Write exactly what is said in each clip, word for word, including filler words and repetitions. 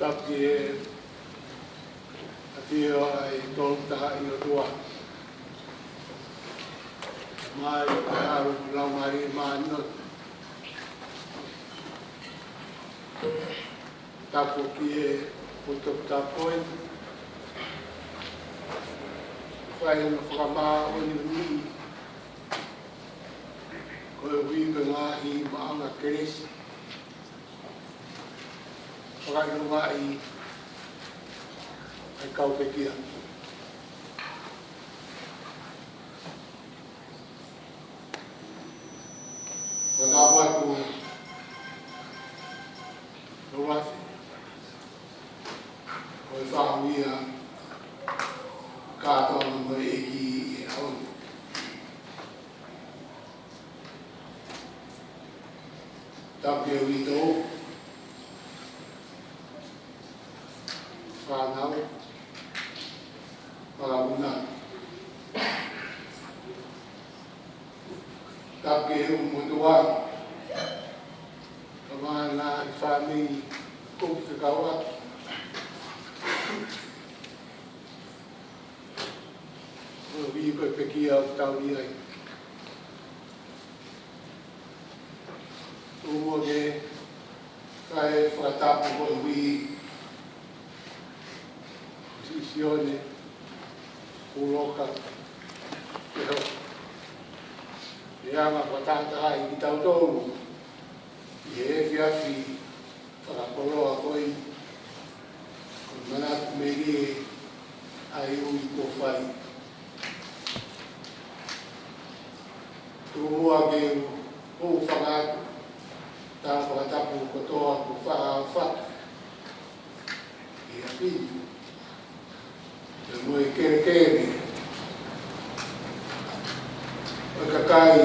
Tapu ki he ʻafio ʻa e Tolu Tahaʻi ʻOtua, Tamai, ʻAlo mo e Laumālie Māʻoniʻoni. Tapu ki he Potopotapoi, fai hono fakamāʻoniʻoniʻi koeʻuhi ko e ngaahi maʻuʻanga kelesi fakaʻilongaʻi ʻa e kau pekia. Ko e tapu atu, Tolu Afe, ko e faʻu ia kātoa mo e ʻEiki ʻi he ʻaho ni. Tapu ki he uitou, fānau, palakuna. Tapu ki he ʻū motuʻa, kau ngaahi fāmili, kupu fekauʻaki. Koeʻuhi ko e pekia ʻoku tau ʻi ai. Tuku muʻa ke fai e fakatapu koeʻuhi ko Siʻi Sione Kuloka Fehoko, ʻi he anga fakatahatahaʻi kitautolu ʻi he efiafi fakakoloa ko eni, ko e manatu melie ʻa e ui kuo fai. Tuku muʻa ke u hūfanga atu ʻa e tala fakatapu kotoa kuo faʻa fatu ʻi he ʻapi ni, pea mo e kelekele ʻo e kakai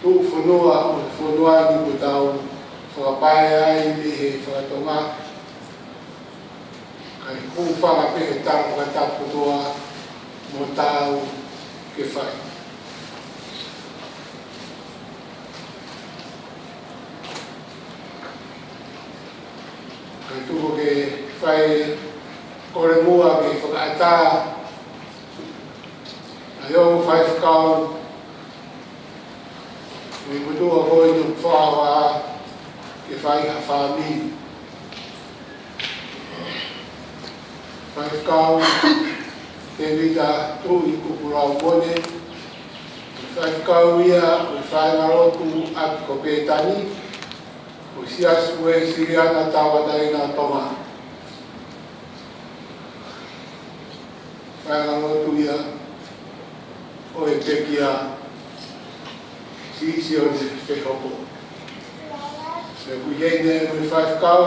tuʻufonua ʻo e fonua ni kuo tau fakapaea ai mei he faka-Tonga, kae hūfanga pē he tala fakatapu kotoa mo taau ke fai. Kae tuku ke fai, kole muʻa ke fakaʻatā ʻa e ongo faifekau mei he motuʻa ko eni ʻoku fakaʻatā ke fai ha fāmili. Faifekau Tēvita Tuʻi Kuku Laumone, faifekau ia ʻo e fāinga lotu ʻApi ko Pētani ʻo e Siasi Uēsiliana Tauʻatāina ʻo Tonga. Fāinga lotu ia ʻo e pekia Siʻi Sione Fehoko. Pea ʻoku ʻi heni mo e faifekau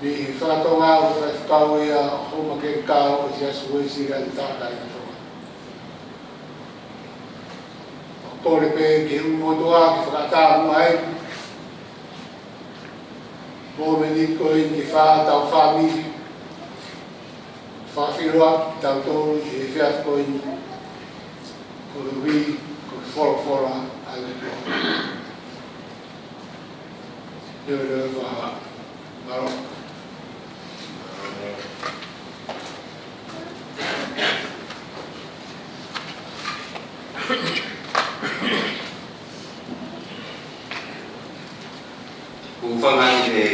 mei he faka-Tonga, ʻa e faifekau ia ʻo Hoʻomakenikau ʻo e Siasi Uēsiliana Tauʻatāina ʻo Tonga. ʻOku kole pē ki he ʻū motuʻa ke fakaʻatā muʻa ai mo e meni ko eni ke fai ʻetau fāmili, fakafeʻiloaki kitautolu ʻi he efiafi ko eni, koeʻuhi ko e folofola ʻa e ʻOtua. Leveleva. Mālō. Hūfanga ʻi he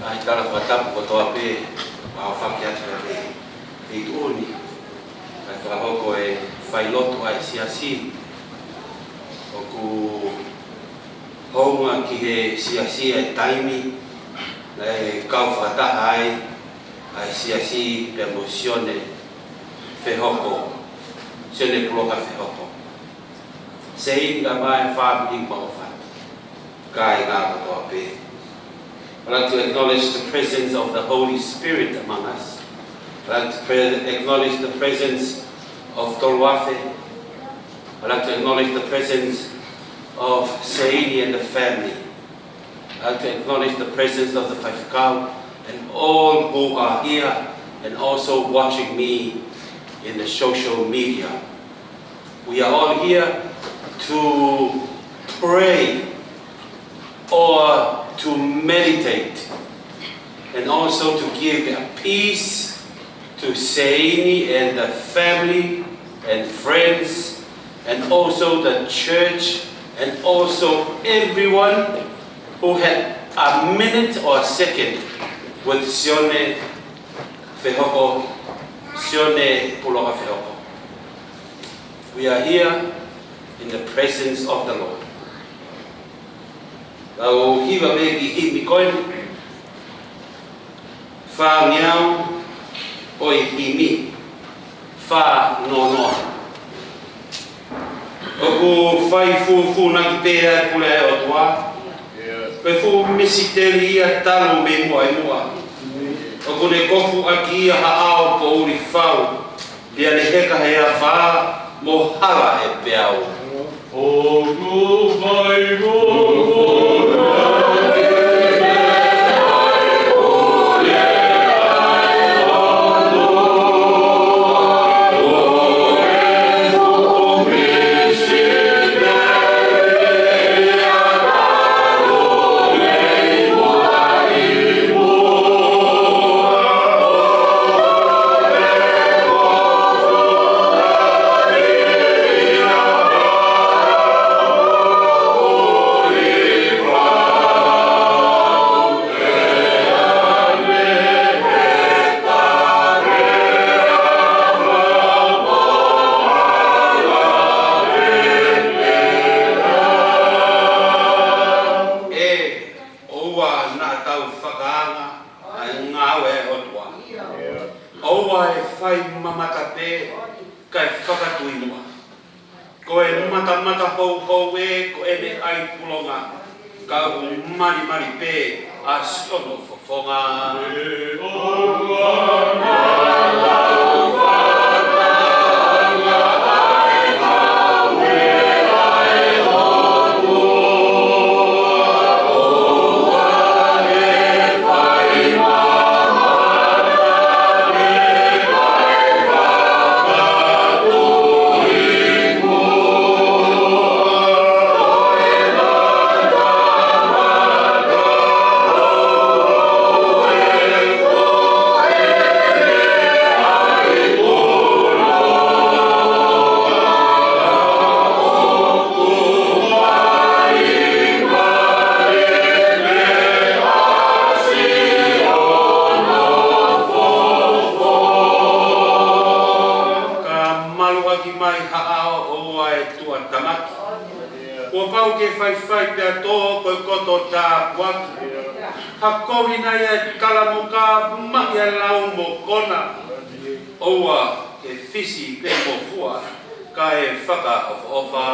ngaahi tala fakatapu kotoa pē, ʻo fakahoko atu ʻa e feituʻu ni, kae fakahoko e failotu ʻa e siasi. ʻOku hounga ki he siasi ʻa e taimi naʻe kau fakataha ai ʻa e siasi pea mo Sione Fehoko, Sione Kuloka Fehoko. Seini kae ʻumaʻā e fāmili mo e fatu, kāinga kotoa pē. I'd like to acknowledge the presence of the Holy Spirit among us. I'd like to pre-, acknowledge the presence of Tolu Afe. I'd like to acknowledge the presence of Seini and the family. I'd like to acknowledge the presence of the faifekau and all who are here and also watching me in the social media. We are all here to pray or to meditate and also to give a peace to Seini and the family and friends and also the church and also everyone who had a minute or a second with Sione Fehoko, Sione Puloka Fehoko. We are here in the presence of the Lord. Kau hiva pē ki he himi ko eni, fāngeau ʻo e himi, fā noa noa. ʻOku fai fūfūnaki pē ʻa e pule ʻa e ʻOtua. Ko e fuʻu misiteli ia talu mei muʻa ʻi muʻa. ʻOku ne kofuʻaki ia ha ʻao ko ʻUlifau. Pea ne heka he afā mo hala he peau. ʻOku fai fūfūnaki ʻOua naʻa tau fakaanga ʻa e ngāue ʻa e ʻOtua. ʻOua ʻe fai mamata pē kae fakatui muʻa. Ko e matamata houhou ē ko ʻene ʻai pulonga, ka ʻoku malimali pē ʻa siʻono fofonga. Ka maluʻaki mai ha ʻao ʻoua ʻe tuʻatamaki. Kuo pau ke faifai pea tō ko e koto tāpuaki. Ha kovi nai ʻa e kalamuka, maʻi ʻa e lau mo kona. ʻOua ke fisi pe mo fua, kae fakaʻofoʻofa.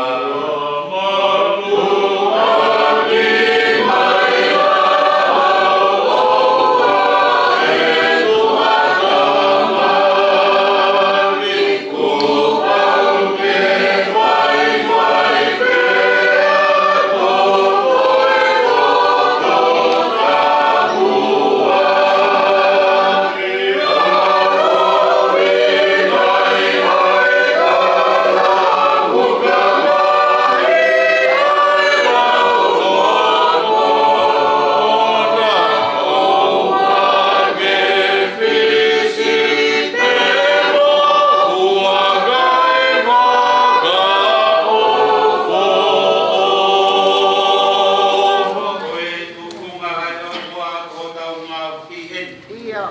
Ko e tufunga ʻa e ʻOtua ko hotau ngaohi eni. ʻIo.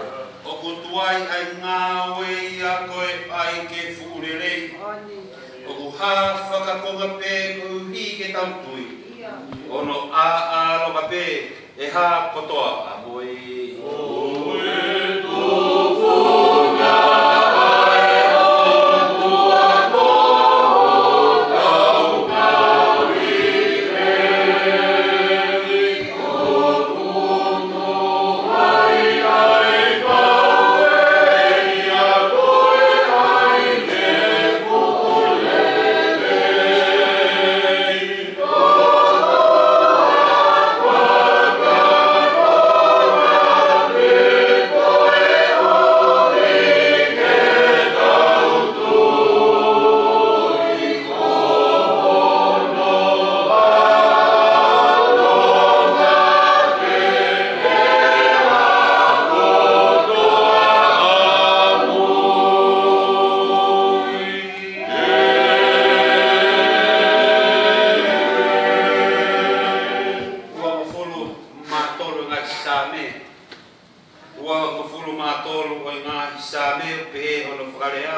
ʻOku tuai ʻa e ngāue ia ko e ʻai ke fuʻu lelei. ʻOku hā fakakonga pē koeʻuhi ke tau tui. ʻIo. ʻOno ʻāʻā loka pē ʻe hā kotoa ʻa moʻui. Saame ʻoku pehē hono fakalea: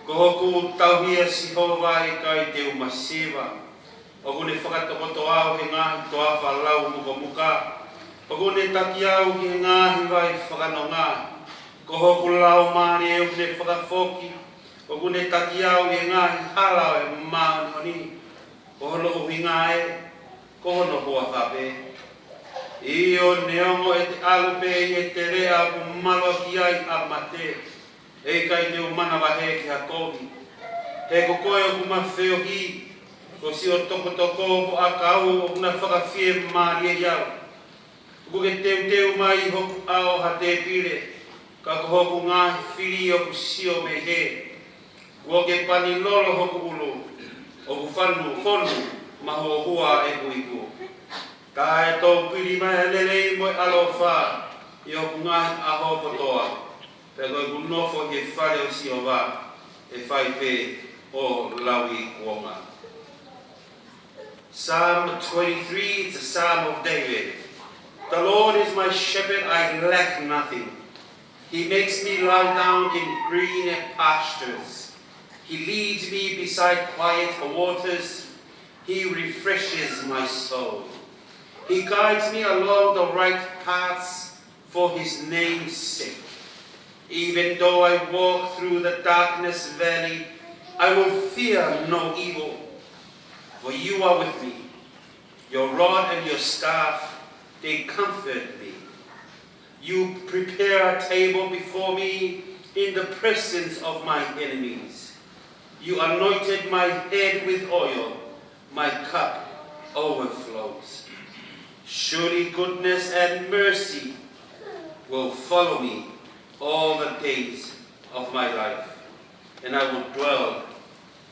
Ko hoku tauhi ʻa Sihova, ʻe ʻikai te u masiva. ʻOku ne fakatokoto au he ngaahi toafa lau mukomuka. ʻOku ne taki au ki he ngaahi vai fakanonga. Ko hoku laumālie ʻoku ne fakafoki. ʻOku ne taki au ʻi he ngaahi hala ʻo e māʻoniʻoni. Ko hono ʻuhinga ē, ko hono huafa pē. ʻIo, neongo ʻete ʻalu pē ʻi he teleʻa ʻoku maluʻaki ai ʻa mate, ʻe ʻikai te u manavahē ki ha kovi. He ko koe ʻoku ma feohi, ko siʻo tokotoko mo ʻakau ʻoku na fakafiemālieʻi au. ʻOku ke teuteu mai ʻi hoku ʻao ha tēpile, ka ko hoku ngaahi fili ʻoku sio mei hē. Kuo ke pani lolo hoku ʻulu, ʻoku fonu, fonu mahuohua ʻeku iku. Ka ʻe toupili mai ʻa e lelei mo e ʻaloʻofa ʻi hoku ngaahi ʻaho kotoa, pea ko ʻeku nofo ʻi he fale ʻo Sihova ʻe fai pē ʻo lauikuonga. Psalm twenty-three, it's a Psalm of David. The Lord is my shepherd, I lack nothing. He makes me lie down in green pastures. He leads me beside quiet waters. He refreshes my soul. He guides me along the right paths for his name's sake. Even though I walk through the darkness valley, I will fear no evil, for you are with me. Your rod and your staff, they comfort me. You prepare a table before me in the presence of my enemies. You anointed my head with oil, my cup overflows. Surely goodness and mercy will follow me all the days of my life, and I will dwell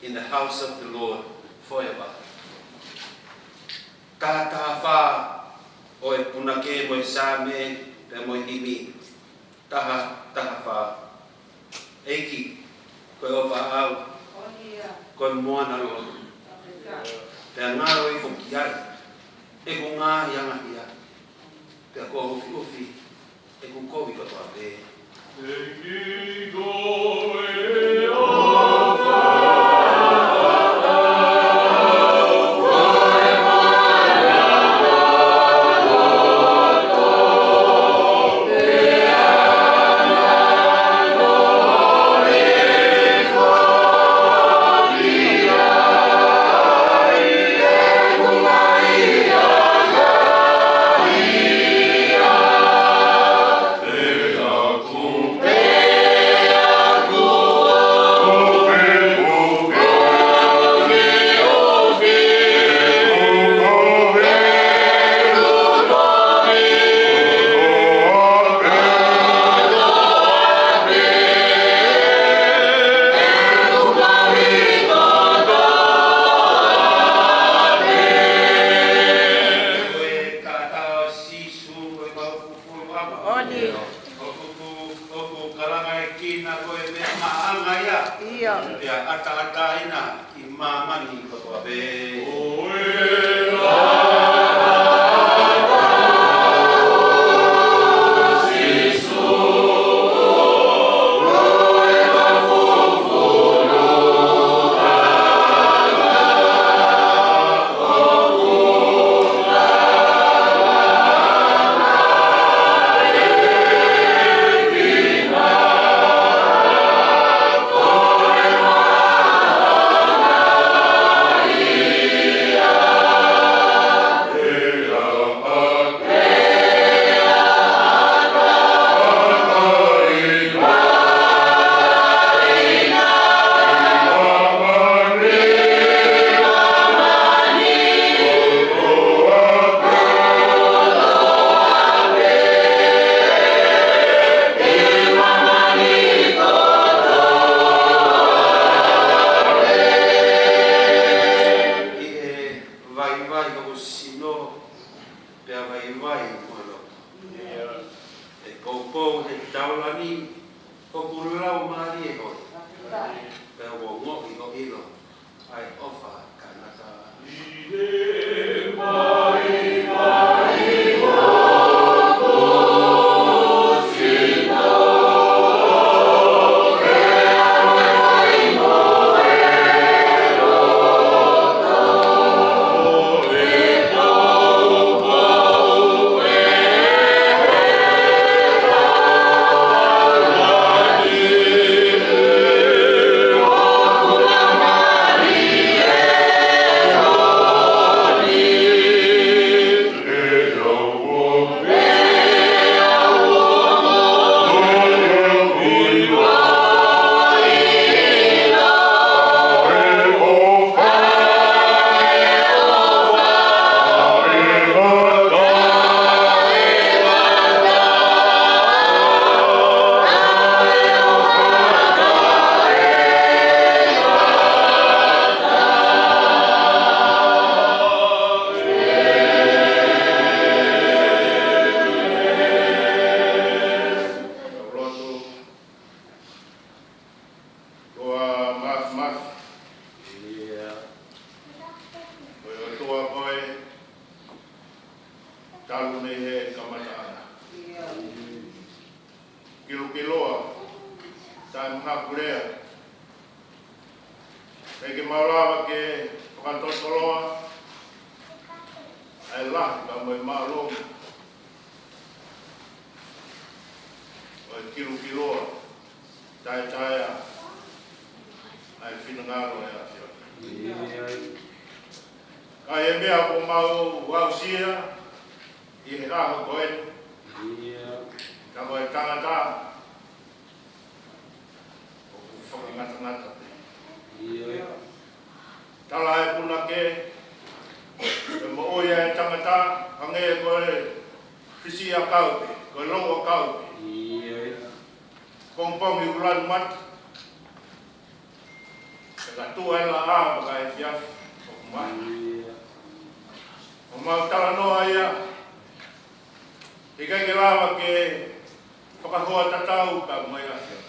in the house of the Lord forever. Taha taha fā ʻo e punake mo e saame pea mo e himi. Taha taha fā. ʻEiki, ko e ʻofa ʻaʻau, ko e moana lotu, pea ngalo ifo ki ai ʻeku ngaahi angahia, pea ko e ʻufiʻufi ʻeku kovi kotoa pē. ʻOku, ʻoku kalanga e kina ko e meʻa maʻanga ia. ʻIo. Pea ʻataʻatā ʻi māmani kotoa pē. ʻI he vaivai hoku sino, pea vaivai mo e loto. ʻE poupou he taulani hoku laumālie hoi, pea u ongoʻi ʻo ʻilo ʻa e ʻofa ʻa e Tangata. Kae mahakulea. Pea ke mau lava ke fakatotoloa ʻa e lahi pea mo e māʻolunga ʻo e kilukiloa taetae ʻa e finangalo ʻo e ʻAfiona. Ka ʻi he meʻa kuo mau aʻusia ʻi he ʻaho ko eni, ka ko e tangata ʻoku fakangatangata pē. Tala e punake, ʻe moʻui ʻa e tangata hangē ko e fisiʻiʻakau pē, ko e louʻakau pē. Pongipongi ʻoku lanu mata, pea ka tuʻu e laʻā fakaefiafi ʻoku mate. ʻOku mau talanoa ia, ʻikai ke lava ke fakahoa tatau pea mo e ʻAfiona.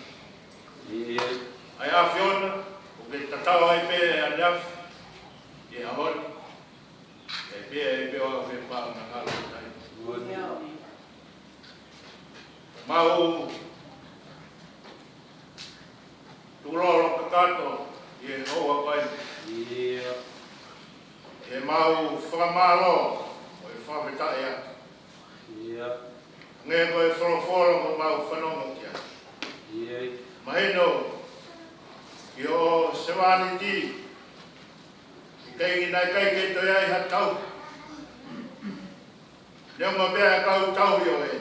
ʻA e ʻAfiona, ʻoku ke tatau ai pē ʻaneafi, ʻi he ʻaho ni, ʻe pea, ʻe pea ʻo he pānga ngalo tai. Mau tukulolo kakato ʻi he houa ko eni. ʻE mau fakamālō, ʻo e fakafetaʻi atu. Hangē ko e folofola ʻoku mau fanongo ki ai. Mahino, ʻi hoʻo sevāniti, ʻikai ke nai kai ke toe ai ha tau. Neongo pē ʻa e kau tauhi ʻo e.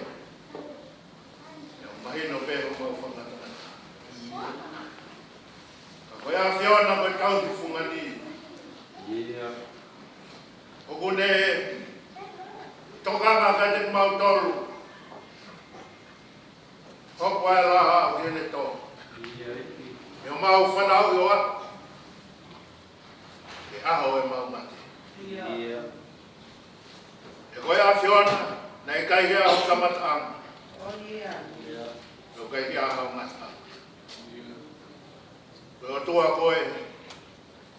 Neongo mahino pē ʻoku mau fakangatangata. Ka ko e ʻAfiona ko e tauhi fungani. ʻOku ne tokanga kiate kimautolu. Hoko ʻa e laha ʻo ʻene tō. ʻI hoʻomau fanauʻi ʻo aʻu ki he ʻaho ʻemau mate. ʻE ko e ʻAfiona, naʻe ʻikai ke ʻi ai ho kamataʻanga. Naʻe ʻikai ke ʻi ai ho ngataʻanga. Ko e ʻOtua koe,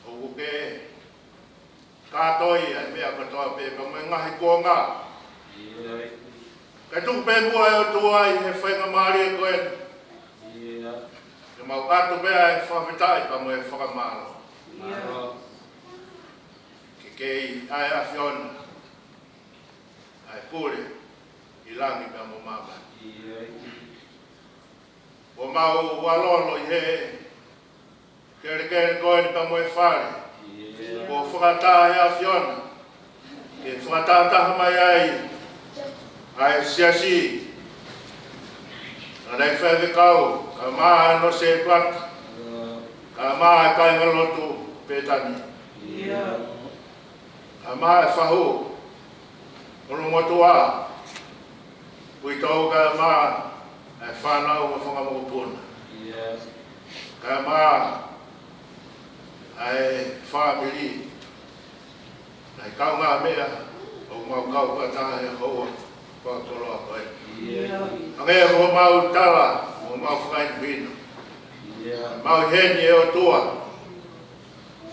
ʻoku ke kātoi ʻa e meʻa kotoa pē pea mo e ngaahi kuonga. Kae tuku pē muʻa ʻe ʻOtua ʻi he faingamālie ko eni ke mau ʻatu pē ʻa e fakafetaʻi pea mo e fakamālō. Ke kei ʻa e ʻAfiona ʻa e pule ʻi langi pea mo māmani. ʻOku mau ʻalolo ʻi he kelekele ko eni pea mo e fale. ʻOku fakataha ʻe he ʻAfiona ke fakatahataha mai ai ʻa e siasi, ʻa e faifekau, kae ʻumaʻā ʻa e nōsitefani, kae ʻumaʻā ʻa e kāingalotu Pētani, kae ʻumaʻā ʻa e fahu, ʻulumotuʻa, uitou, kae ʻumaʻā ʻa e fānau mo e fanga mokopuna, kae ʻumaʻā ʻa e fāmili, ʻa e kaungāmeʻa ʻoku mau kau fakataha he houa fakakoloa ko eni. Hangē ko ʻemau tala, ʻoku mau fakaʻinuʻinu, mau ʻi heni ʻe ʻOtua,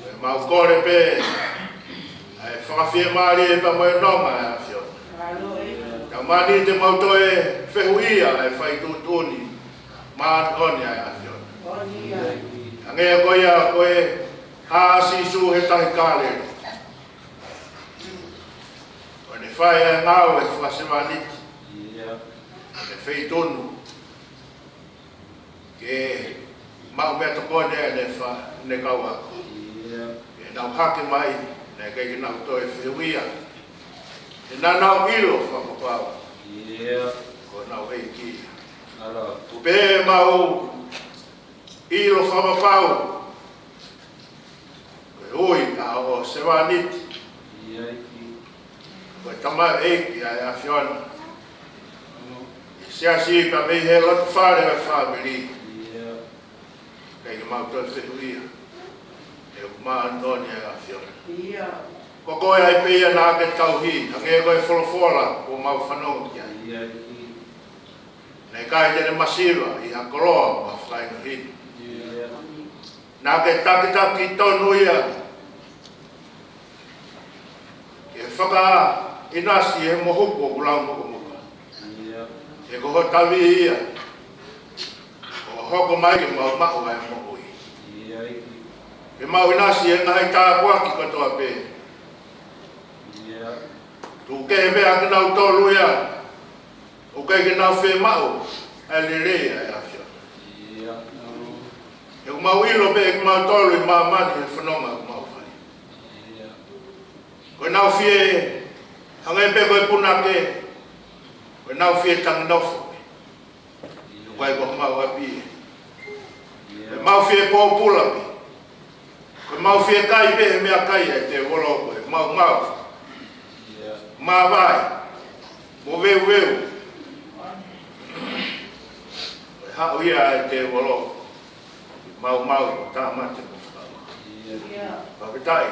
ʻoku mau kole pē ʻa e fakafiemālie pea mo e nonga ʻa e ʻAfiona. Tau mani te mau toe fehuʻia ʻa e fai tuʻutuʻuni māʻoniʻoni ʻa e ʻAfiona. Hangē ko ia ko e hā ʻa Sīsū he tahi Kāleli, ʻo ne fai ʻa e ngāue fakasevāniti, ʻo ne feitonu ke maʻu meʻatokoni ʻa ʻene fa-, ʻene kau ako. Ke nau hake mai, naʻe ʻikai ke nau toe fehuʻia. He naʻa nau ʻilo fakapapau ko honau ʻEiki. ʻOku pehē ʻemau ʻilo fakapapau ko e ui ʻa hoʻo sevāniti, ko e tamaioʻeiki ʻa e ʻAfiona, ʻi he siasi pea mei he loto fale ʻo e fāmili. ʻIkai ke mau toe fehuʻia, he ʻoku māʻoniʻoni ʻa e ʻAfiona. Ko koe ai pē ia naʻa ke tauhi, hangē ko e folofola ʻoku mau fanongo ki ai. Naʻe ʻikai te ne masiva ʻi ha koloa mo ha fakaʻinahina. Naʻa ke takitaki tonu ia ke fakaʻinasi he mohuku ʻoku lau mukomuka. He ko ho tavi ia, ko Hoko mai ke mau maʻu ʻa e moʻui. Ke mau ʻinasi he ngaahi tāpuaki kotoa pē. Tuku kehe pē ʻa kinautolu ia ʻoku ʻikai ke nau fiemaʻu ʻa e lelei ʻa e ʻAfiona. He ʻoku mau ʻilo pē ʻe kimautolu ʻi māmani he fononga ʻoku mau fai. Ko ʻenau fie hangē pē ko e punake, ko ʻenau fie tangi nofo pē. ʻOku ʻikai ko homau ʻapi ē. Ko ʻemau fie pōpula pē. Ko ʻemau fie kai pē he meʻakai ʻa e tēvolo, ko ʻemau maumau, māvae, moveuveu. Ko e haʻu ia ʻa e tēvolo, maumau, ko e tāmate mo fakaua. Fakafetaʻi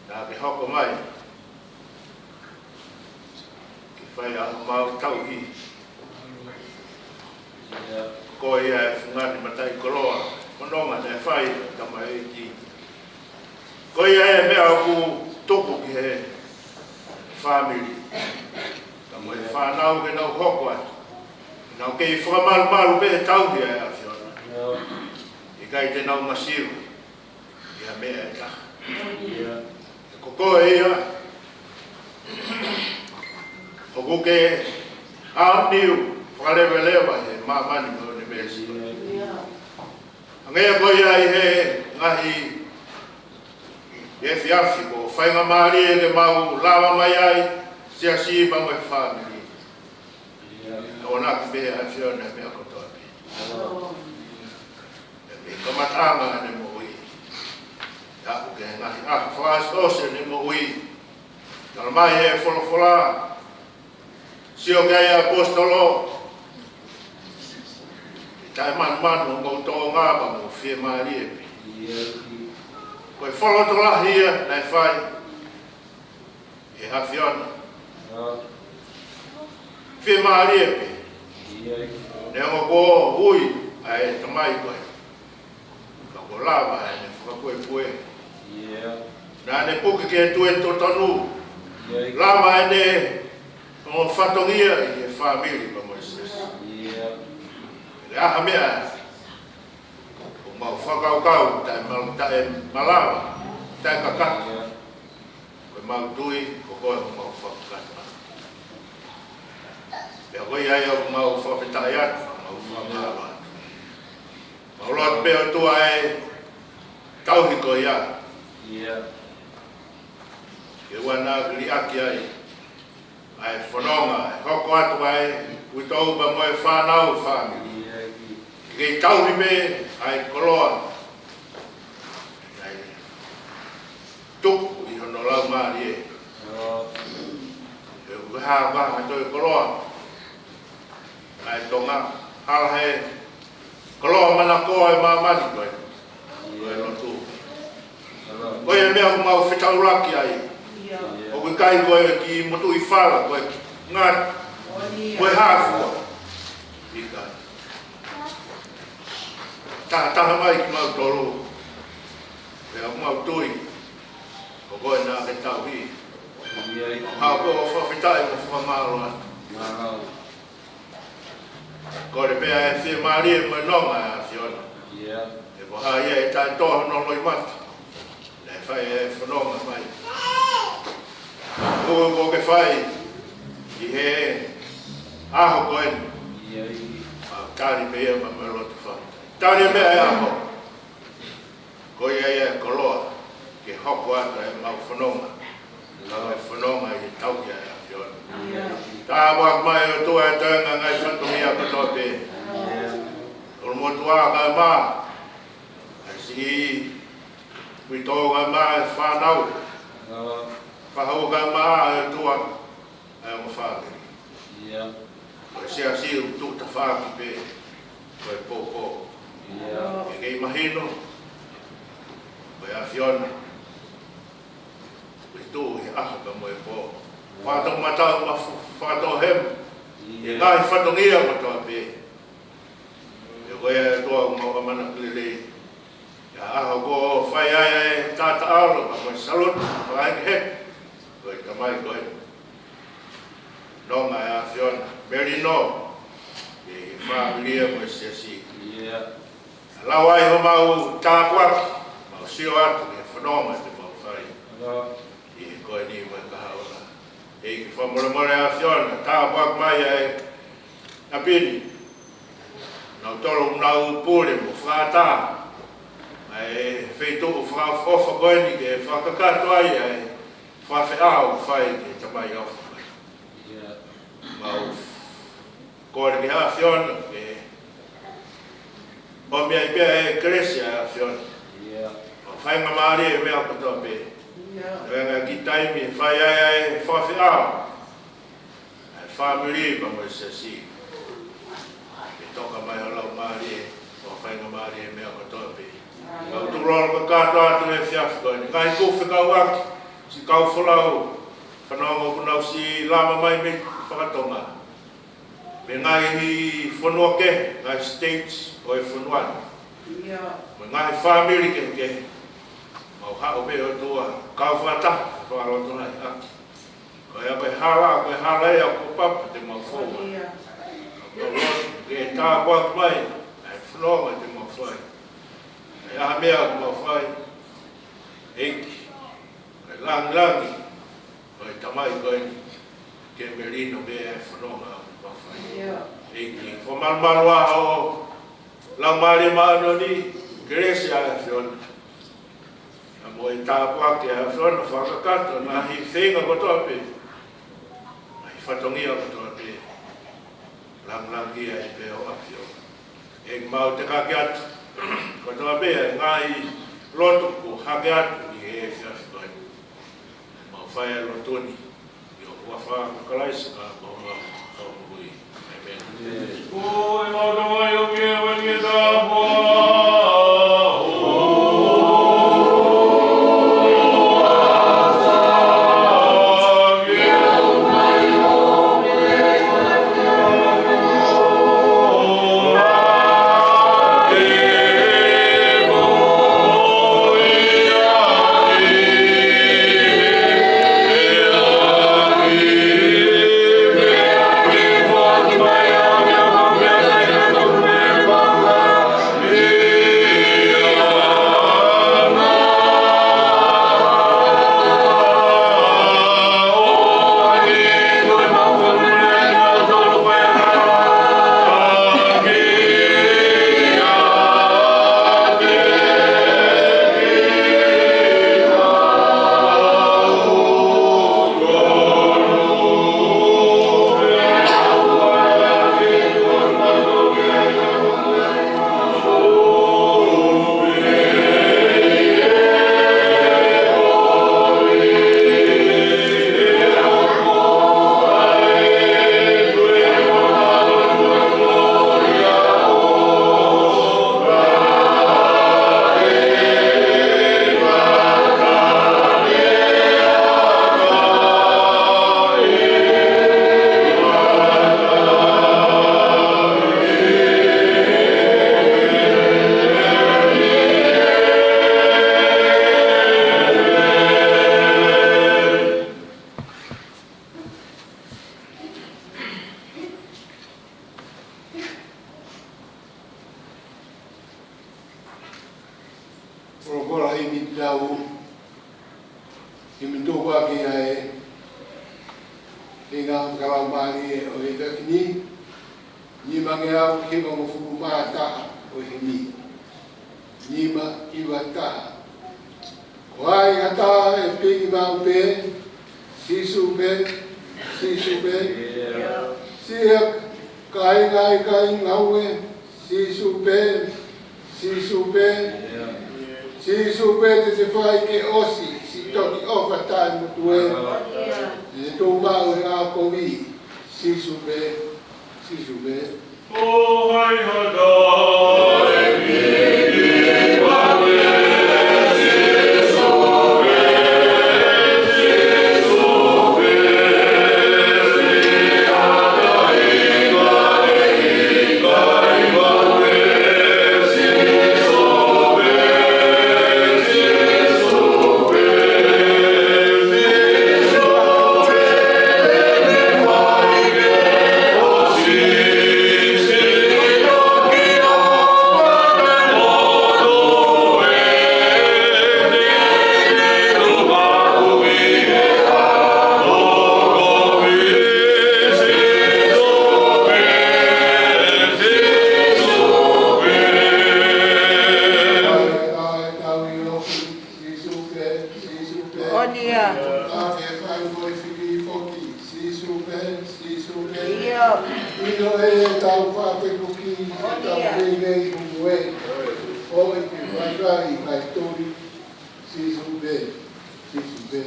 naʻa ke hoko mai ke fai ʻa homau tauhi. Ko ia ʻa e fungani mataʻikoloa, fononga naʻe fai ʻe he tamaioʻeiki. Ko ia ʻa e meʻa ʻoku tuku ki he fāmili, ka mo e fānau ke nau hoko atu, nau kei fakamalumalu pē he tauhi ʻa e ʻAfiona. ʻIkai te nau masiva ʻi ha meʻa ʻe taha. Ko koe ia ʻoku ke aoniu fakaleveleva he māmani mo e ʻunivēsi. Hangē ko ia ʻi he ngaahi efiafi, ko e faingamālie ke mau lava mai ai, siasi pea mo e fāmili. Tokonaki pē ʻe he ʻAfiona e meʻa kotoa pē. Mei he kamataʻanga ʻene moʻui, ʻo aʻu ki he ngaahi ʻaho fakaʻosiʻosi ʻene moʻui. Talamai ʻe he folofola, sio ki ai ʻa e ʻaposetolo, ʻe taʻemanumanu homou tōʻonga pea mou fiemālie pē. Ko e fakalotolahi ia naʻe fai ʻe he ʻAfiona. Fiemālie pē. Neongo kuo ui ʻa e tamai ko ē, ka kuo lava ʻene fakapuepue. Naʻa ne puke ke tue totonu. Lava ʻene ongo fatongia ʻi he fāmili pea mo e siasi. ʻI he ʻaho meʻa, ʻoku mau fakakaukau taʻemal-, taʻemalava, taʻekakato. Ko ʻemau tui, ko koe homau fakakātoa. Pea ko ia ia ʻoku mau fakafetaʻi atu, mau fakamālō atu. Mau lotu pē ʻOtua ʻe tauhi ko ia. Ke ʻoua naʻa liʻaki ai ʻa e fononga, ʻe hoko atu ai, uitou pea mo e fānau fāmili. Ke kei tauhi pē ʻa e koloa. ʻA e tuku ʻi hono laumālie. ʻE uha vaha toe koloa ʻa e Tonga. Hala he koloa manakoa ʻa e māmani ko ē. Ko e lotu. Ko e meʻa ʻoku mau fetaulaki ai. ʻOku ʻikai ko e kiʻi motuʻi fala, ko e ngati, ko e hā fua. ʻIkai. Taha taha mai kimautolu. Pea ʻoku mau tui ko koe naʻa ke tauhi. Mau haʻu ʻo fakafetaʻi mo fakamālō atu. Kole pē ʻa e fiemālie mo e nonga ʻa e ʻAfiona. ʻE ko hai ia ʻe taʻetoa hono loʻimata naʻe fai e fononga mai. Ko ʻoku ke fai ʻi he ʻaho ko eni. Mau tali pē ia pea mo e lotu fai. Tali pē ʻa e ʻaho. Ko ia ia e koloa ke hoko atu ʻemau fononga. Ka ʻe fononga ʻi he tauhi ʻa e ʻAfiona. Tāpuaki mai ʻOtua e toenga ngaahi fatongia kotoa pē. ʻOlu motuʻa kae ʻumaʻā ʻa e siʻi uitou kae ʻumaʻā e fānau. Fahu kae ʻumaʻā ʻOtua ʻa e ongo fāmili. Ko e siasi ʻoku tuʻu tafaʻaki pē ko e poupou. ʻE kei mahino ko e ʻAfiona ʻoku tuʻu he ʻaho pea mo e pō. Fakatomatau mo fakatohema ʻi he ngaahi fatongia kotoa pē. Pea ko ia ʻOtua ʻoku mau ʻamanaki lelei. ʻI he ʻaho ko ē ʻoku fai ai e taʻataʻalo pea mo e salute, fakahekeheke, ko e tamai ko ē. Nonga e ʻAfiona, melino ʻi he fāmili mo e siasi. Lau ai homau tāpuaki, mau sio atu ki he fononga te mau fai ʻi he ko eni mo e kahaʻu. ʻEiki, fakamolemole ʻAfiona, tāpuaki mai ʻa e ʻapi ni, nautolu ʻoku nau pule mo fakaʻatā ʻa e feituʻu fakaʻofoʻofa ko eni ke fakakakato ai ʻa e fakafeʻao ʻoku fai ki he Tamai ʻofa mai. Mau kole ki he ʻAfiona ke ʻomi ai pē ʻa e kelesi ʻa e ʻAfiona. Mau faingamālie he meʻa kotoa pē. He ʻoku ʻi ai e ngaahi taimi ʻe fai ai ʻa e fakafeʻao ʻa e fāmili pea mo e siasi. Ke toka mai ho Laumālie, ʻo faingamālie he meʻa kotoa pē. Mau tukulolo kakato atu he efiafi ko eni. Ngaahi kupu fekauʻaki, siʻi kau folau, fanongo kuo nau siʻi lama mai mei fakatonga, mei he ngaahi fonua kehe, ngaahi states ʻo e fonua ni, mo e ngaahi fāmili kehekehe. Mau haʻu pē ʻOtua, kau fakataha, fakalotoʻaki. Ko ia ko e hala, ko e hala ia ko Papa te mau fou ai. Mau lotu ke tāpuaki mai ʻa e fononga te mau fai, ʻa e ʻaho meʻa te mau fai. ʻEiki, ko e langilangi ʻo e Tamai ko eni ke melino pē ʻa e fononga te mau fai. ʻEiki, fakamalumalu ʻa ho Laumālie Māʻoniʻoni, kelesi ʻa e ʻAfiona, pea mo e tāpuaki ʻa e ʻAfiona fakakakato ʻa e ngaahi feinga kotoa pē, ngaahi fatongia kotoa pē. Langilangiʻia ai pē ho ʻAfio. ʻEiki, mau tekaki atu kotoa pē ʻa e ngaahi lotu kuo hake atu ʻi he efiafi ko eni. Mau fai ʻa e lotu ni ʻi ho huafa ko Kalaisi ko homau Fakamoʻui. ʻĒmeni. Folofola himi tau, himi tau ʻaki ʻa e ngaahi fakalaumālie ʻo e efiafi ni, nimangeau hivangofulu mā taha ʻo e himi. Nima hiva taha. Ko hai ha taha ʻe piki maʻu pē, Sīsū pē, Sīsū pē. Siʻa kāinga ʻikai ngāue, Sīsū pē, Sīsū pē. Sīsū pē te te fai ke ʻosi, siʻi toki ʻofa taʻemotuʻa. Te tau maʻu he ngaahi kovi, Sīsū pē, Sīsū pē. ʻOku ʻikai ke vaivai, ʻikai tuli, Sīsū pē, Sīsū pē.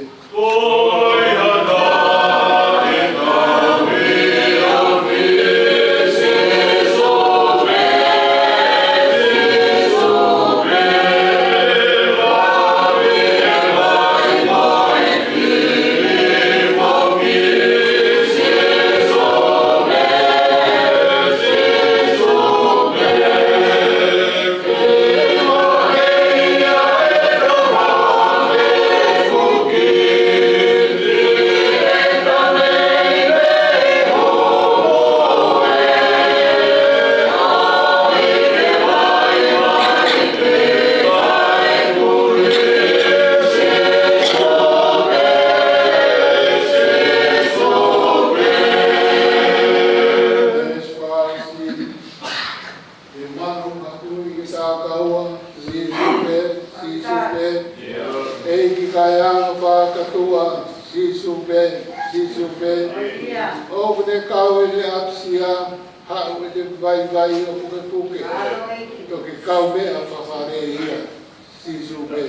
Ke manu ka tui ke sākaua, Sīsū pē, Sīsū pē. ʻEiki kaeanga fakakatua, Sīsū pē, Sīsū pē. ʻOku ne kau ʻi he ʻapisia, haʻu ʻi he vaivai ʻo pukepuke. Toki kaumeʻa fafale ia, Sīsū pē.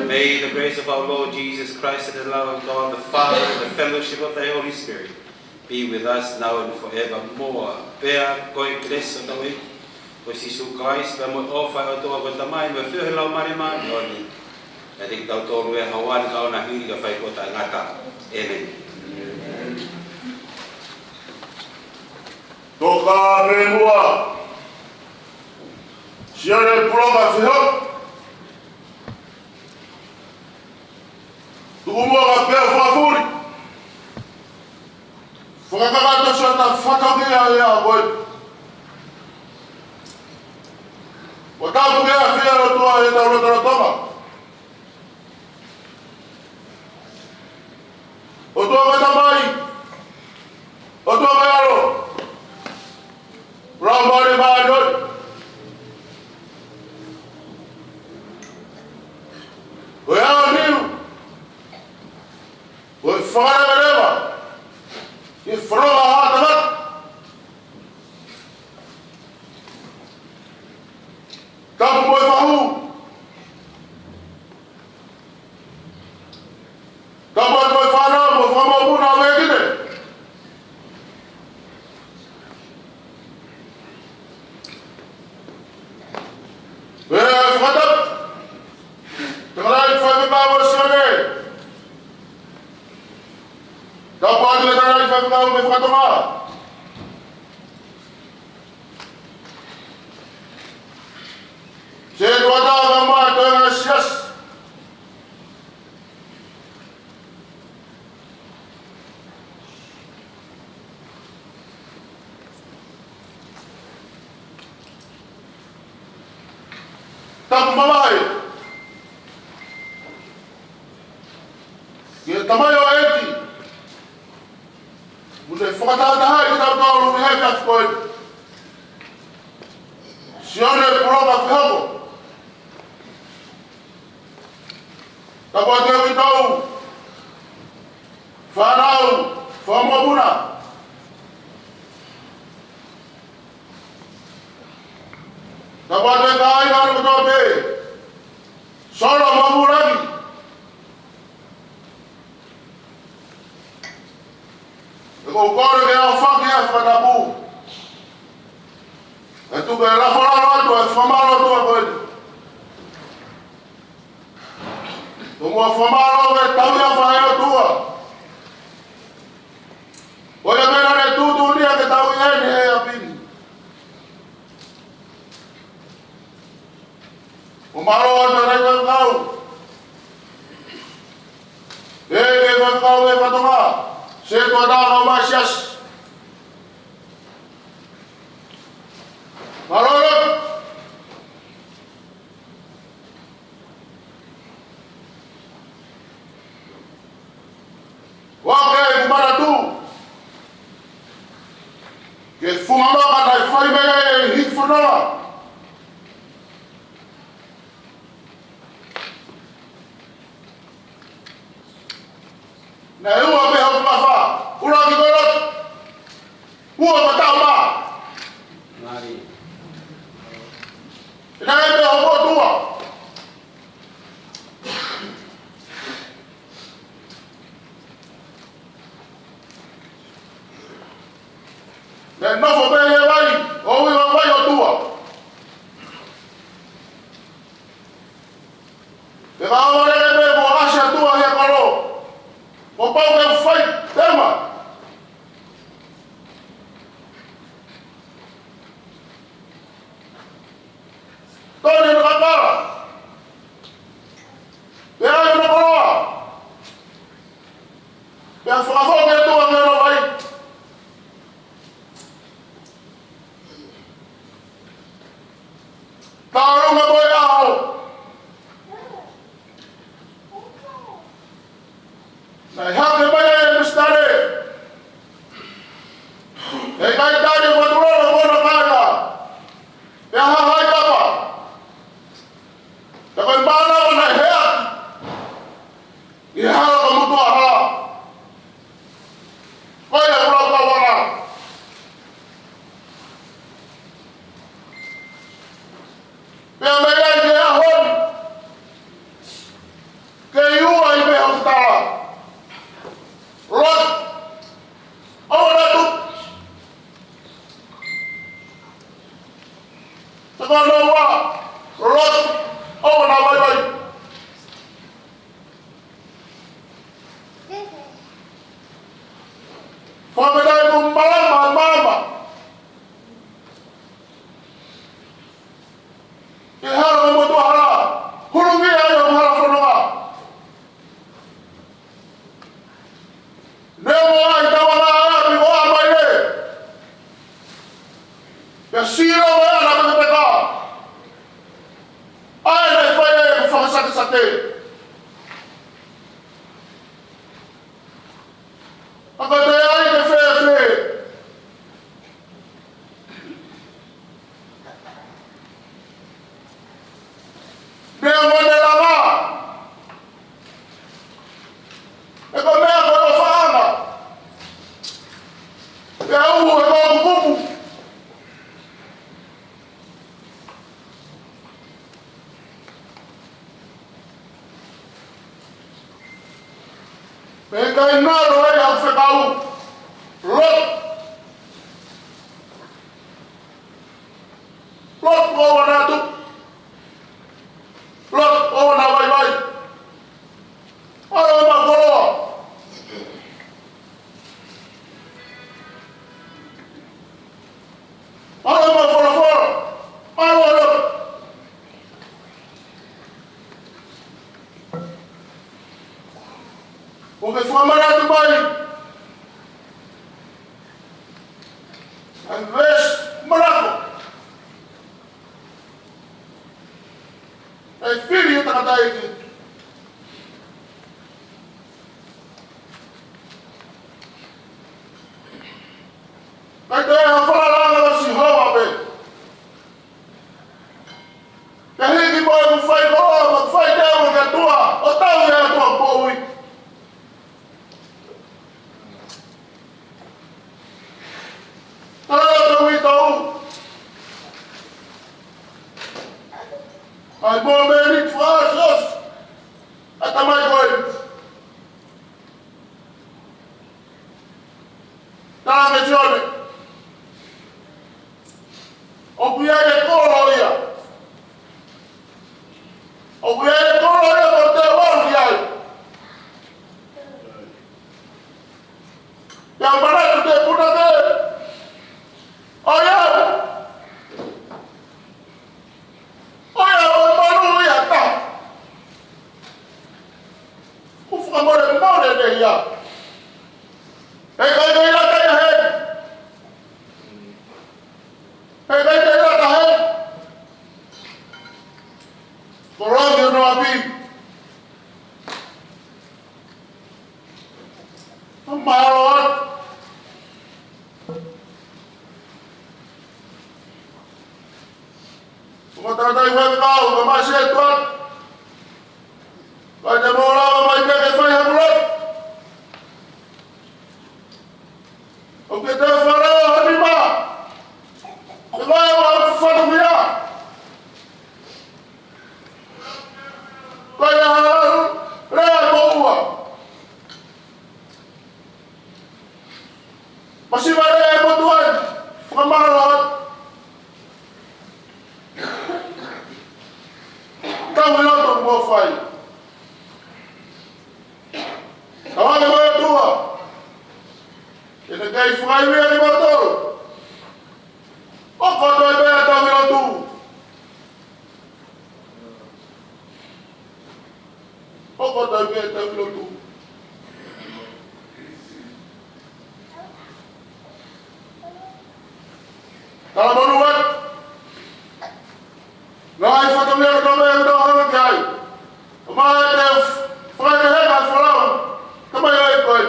May the grace of our Lord Jesus Christ and the love of God the Father and the fellowship of the Holy Spirit be with us now and forevermore. Pea ko e kelesi ʻa hotau ʻEiki ko Sīsū Kalaisi, pea mo e ʻofa ʻa e ʻOtua ko e Tamai, mo e feohi ʻa e Laumālie Māʻoniʻoni, ʻiate kitautolu ʻi he ʻaho ni kae ʻoua naʻa hili kae fai kuo taʻengata. ʻĒmeni. Toka mei muʻa. Sione Puloka Fehoko. Tuku muʻa ka pea fakafuli. Fakakakato siʻa ta fakameʻa ia ʻa koe. Ko tapu ke ʻafio ʻa e ʻOtua ʻi heʻetau lotolotonga. ʻOtua ko e Tamai, ʻOtua ko e ʻAlo, Laumālie Māʻoniʻoni. Ko e ʻaho ni, ko e fakalevaleva ki he fononga ʻa e tangata. Tapu mo e fahu. Tapu mo e fānau, mo e fanga mokopuna ʻa e uekine. Pea fakatapu. Takanai faifekau ʻo Sione. Tapu atu ki he takanai faifekau mei Fakatonga. Setuata, kae ʻumaʻā e toenga ʻo e siasi. Tapu mamahi ki he tamaioʻeiki kuo ne fakatahatahaʻi kitautolu ʻi he efiafi ko eni, Sione Puloka Fehoko. Tapu atu ki he kau fānau, fanga mokopuna. Tapu atu ki he kāinga kotoa pē, Solo mo Mulangi. ʻOku ou kole ke ʻoatu ʻa e fakatapu. ʻE tuku e lafo lalo atu ʻa e fakamālō ʻOtua ko eni. Tomuʻa fakamālō ki he tauhi ʻa e ʻOtua. Ko ia pē naʻa ne tuʻutuʻuni ia ke tauhi ʻeni he ʻapi ni. ʻOku mālō atu ʻa e faifekau. ʻE, ke faifekau e fatongia. Setuata kae ʻumaʻā e siasi. Mālō atu. Ko au ʻoku ou manatu ki he funga maka naʻe fai mei ai e hiki fononga. Naʻe ua mei hoku ngafa, ʻuluaki ko e lotu, ua ko e tau mā. Naʻe mei hoku ʻOtua. Naʻe nofo pē he vai, ʻo ui ʻa e vai ʻOtua. Pea ka ʻalu lelei pē kuo ʻasi ʻa e ʻOtua he kolo. Kuo pau ke fai, tēma. Toni no kakala. Pea ai no koloa. Pea fakafoki ʻa e ʻOtua mei hono vai. Talu mo e ʻaho. Naʻe hake mai ai e misinale. Naʻe ʻikai tali ʻe he ʻOtua ʻa hono kāinga. Pea haʻi kapa. Pea ko e mānava naʻe hea. ʻI he hala ko e motuʻa hala. Ko ia ʻoku lau kau anga. Pea mei ai ki he ʻaho ni. Kei ua ʻi he meʻa ʻoku tala. Lot. ʻOua naʻa tuʻu. Te ko no ua. Lot. ʻOua naʻa vaivai. Fakafetaʻi kuo malama ʻa e maama. Ke hala mo e motuʻa hala. Hulu mei ai ʻo hala fononga. Neongo ʻa e tauʻanga ʻa e ʻapi ʻo ʻomai ē. Pea sio mai ʻa e pekapeka. ʻA ē naʻe fai ai ʻa e fakasakesake. ʻA ka te ai ke fēfē. Meʻa mo ne lava. ʻE ko e meʻa ko e ʻofaʻanga. Pea uhu ʻe ko e kupukupu. Pea ʻikai ngalo ai ʻa e fekau. Lot. Lot ʻoua naʻa tuʻu. Lot ʻoua naʻa vaivai. Mālō ʻemau koloa. Mālō ʻemau folofola. Mālō Lot. ʻOku ke fakamanatu mai ʻa e veesi Malako. ʻE fili ʻe he tangataʻeiki. Kae toe ʻa e falala ʻa Sihova pē. Pea hiki mo ʻeku fai koloa, mo ʻeku fai teu ki he ʻOtua, ʻo tauhi ʻa e ʻOtua ʻoku ou ui. Tala ʻa e ʻOtua ui. Molemole ʻene hia. He ʻikai ke ʻi ai ha taha heni. He ʻikai ke ʻi ai ha taha heni. Ko e langi hono ʻapi. Mahalo atu. Ko e tangata ʻi he kau, ka mai se tuat. Kai te mou lava mai pē ke fai ha mula. ʻOku ke tau fala o ni ma. Ko e vai ʻoku fatongia. Ko ia ha lea mo ua. Masiva lea mo tuai. Fakamahalo atu. Tau ʻi loto mo fai. Tau ane mo tua. Ke ne kei fai mea ni mo tolu. ʻOku ʻi ai pē ʻa e tau ʻi lotu. ʻOku ʻi ai pē ʻa e tau ʻi lotu. Tala monu atu. Ngaahi fatongia kotoa pē ʻoku tau hanga ki ai. ʻOmai ʻete fakakehe ʻa e folau. Tamai ʻa e koe.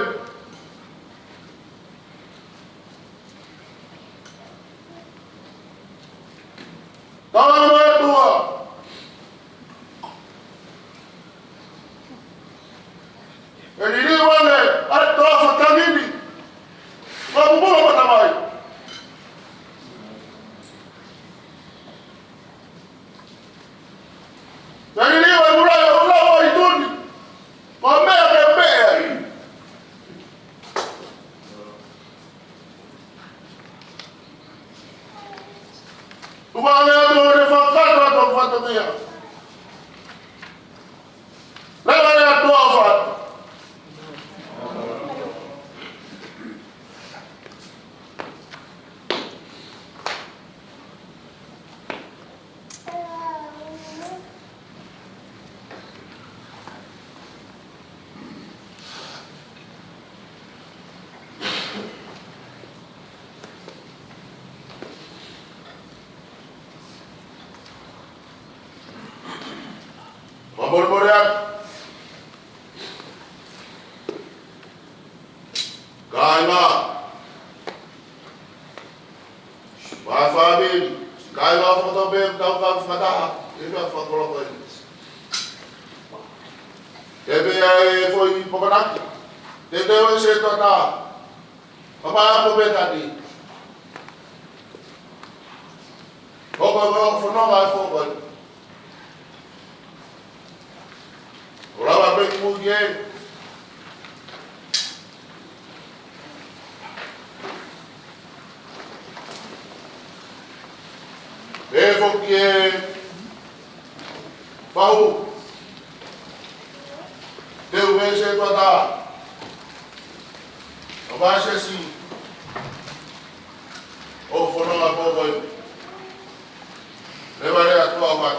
Tala mo e tua. ʻE liliu ange ʻa e toafa tangi ni. Ko e pupula mo e tamai. ʻE liliu ʻa e mula ʻo e ʻulau ʻo e ʻitu ni. Ko e meʻa ke meʻa ai. Tuku ange atu ʻo ne fakakakato atu ʻa e fatongia. Leva lea ʻa e ʻOtua ʻo fai. Fakamolemole atu. Kāinga. Mo e fāmili. Kāinga fakataha pē, tau ka fakataha. ʻI he fakakoloa ko eni. ʻE pehē ʻa e foʻi papanaki. Te te o se tata. Papa ako pē tani. Hoko ko fononga e foko. ʻO lava pē ki mui ē. Pē foki e pahu. Te u mese pata. ʻO vāsesi. ʻO fononga foko. Leva lea ʻa e ʻOtua ʻo fai.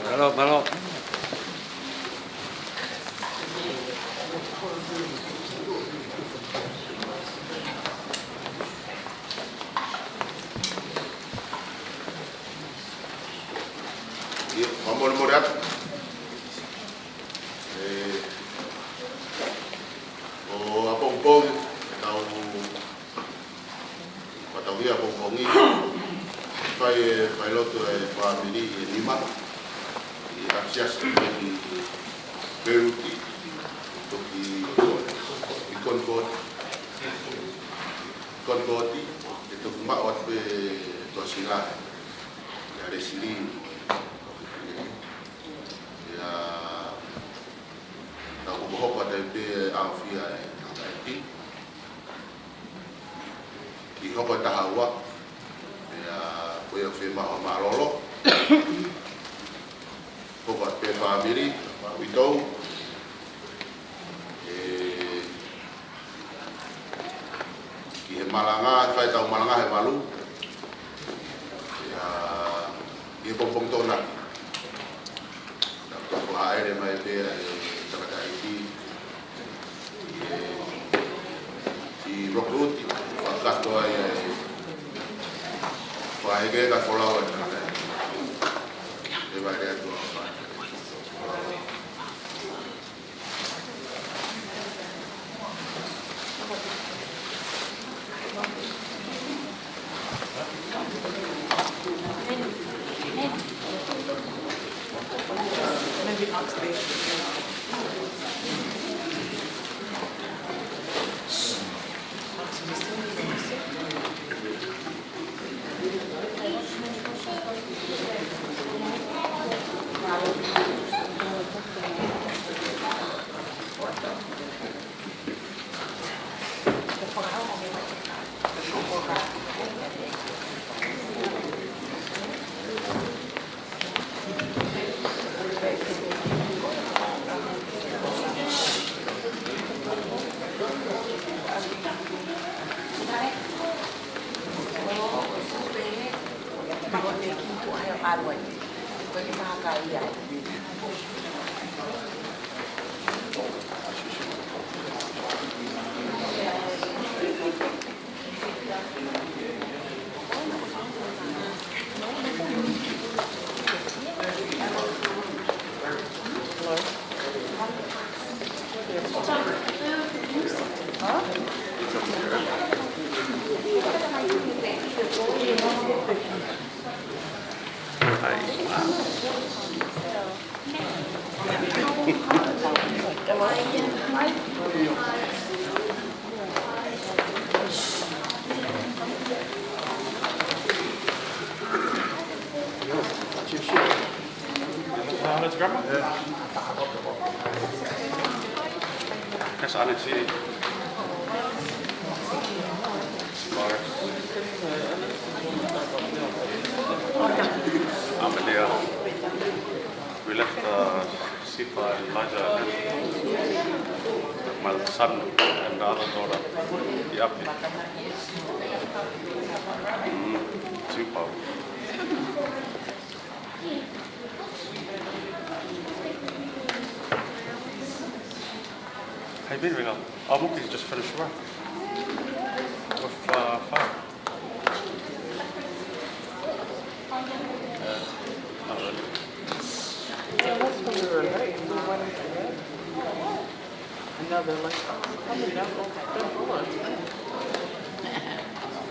Mālō, mālō. ʻIo, fakamolemole atu. ʻE, ʻo apongipongi, tau fakatauʻia apongipongi. Fai, fai lotu e fāmili ʻe nima. ʻI ʻApisiasi ki Peruti. Toki ʻi Konipoti. Konipoti. ʻE toki maʻu atu pē Tuʻasila. ʻIa Lesili. ʻa e tangataʻeiki. Ki hoko e taha ua, pea ko ia ʻoku fiemaʻu ha mālōlō. Hoko atu pē fāmili, maʻu ʻitou. ʻE, ki he malanga, fai ʻetau malanga he valu. Pea, ʻi he pongipongi Tokonaki. Naʻa ku hāʻele mai pē ʻa e tangataʻeiki ʻi he, ʻi Rockwood, fakakātoa ai ʻa e, fakaheke ka folau ʻa e tangataʻeiki. ʻE vale atu ʻa e That's Alex here. Mark. Amalia. We left, uh, Sifa and Elijah and my son and the other daughter. Yep. Mm, super. How you been, Ringo? Oh, Mookie's just finished work. With, uh, fire. Yeah, not really. Yeah, that's when we were late. We went into bed. And now they're like, "Oh, we're coming down." Oh, thank God.